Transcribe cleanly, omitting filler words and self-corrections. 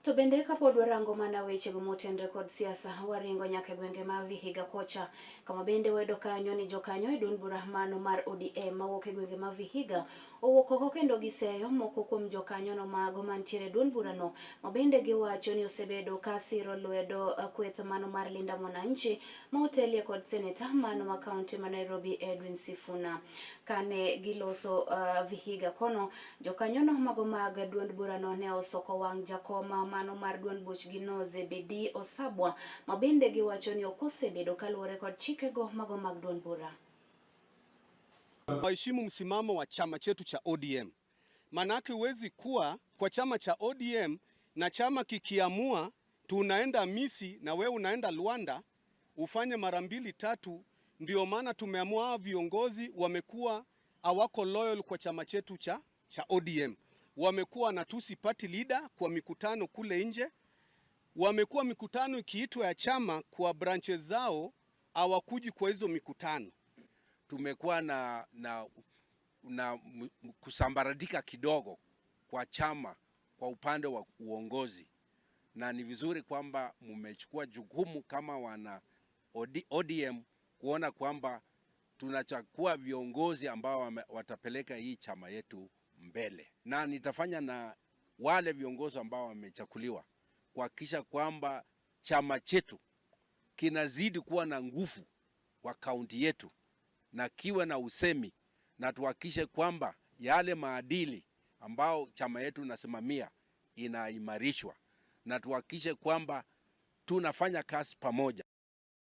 To bende kapod warango mana wechego motenre kod siasa, waringo nyaka e gwenge ma Vihiga kocha, kama bende wayudo kanyo ni jokanyo e duond bura mano mar ODM mawuok e gwenge ma Vihiga owuok oko kendo giseyo moko kuom jokanyono mago mantiere e duond burano, ma bende giwacho ni osebedo ka siro lwedo kweth mano mar Linda Mwananchi ma otelie kod seneta mano ma kaunti ma Nairobi Edwin Sifuna. Kane giloso Vihiga kono, jokanyono mago mag duond burano ne osoko wang' jakom mano mar duond buchgino Zebedi Osabwa, ma bende giwacho ni ok osebedo kaluwore kod chikego mago mag duond bura. Waheshimu msimamo wa chama chetu cha ODM. Manake huwezi kuwa kwa chama cha ODM na chama kikiamua tunaenda Misi na we unaenda Luanda ufanye mara mbili tatu. Ndio maana tumeamua viongozi wamekuwa hawako loyal kwa chama chetu cha ODM. Wamekuwa natusi party leader kwa mikutano kule nje, wamekuwa mikutano ikiitwa ya chama kwa branches zao hawakuji kwa hizo mikutano. Tumekuwa na kusambaratika kidogo kwa chama kwa upande wa uongozi, na ni vizuri kwamba mmechukua jukumu kama wana ODM kuona kwamba tunachukua viongozi ambao watapeleka hii chama yetu mbele, na nitafanya na wale viongozi ambao wamechaguliwa kuhakikisha kwamba chama chetu kinazidi kuwa na nguvu kwa kaunti yetu na kiwe na usemi, na tuhakikishe kwamba yale maadili ambao chama yetu inasimamia inaimarishwa, na tuhakikishe kwamba tunafanya kazi pamoja.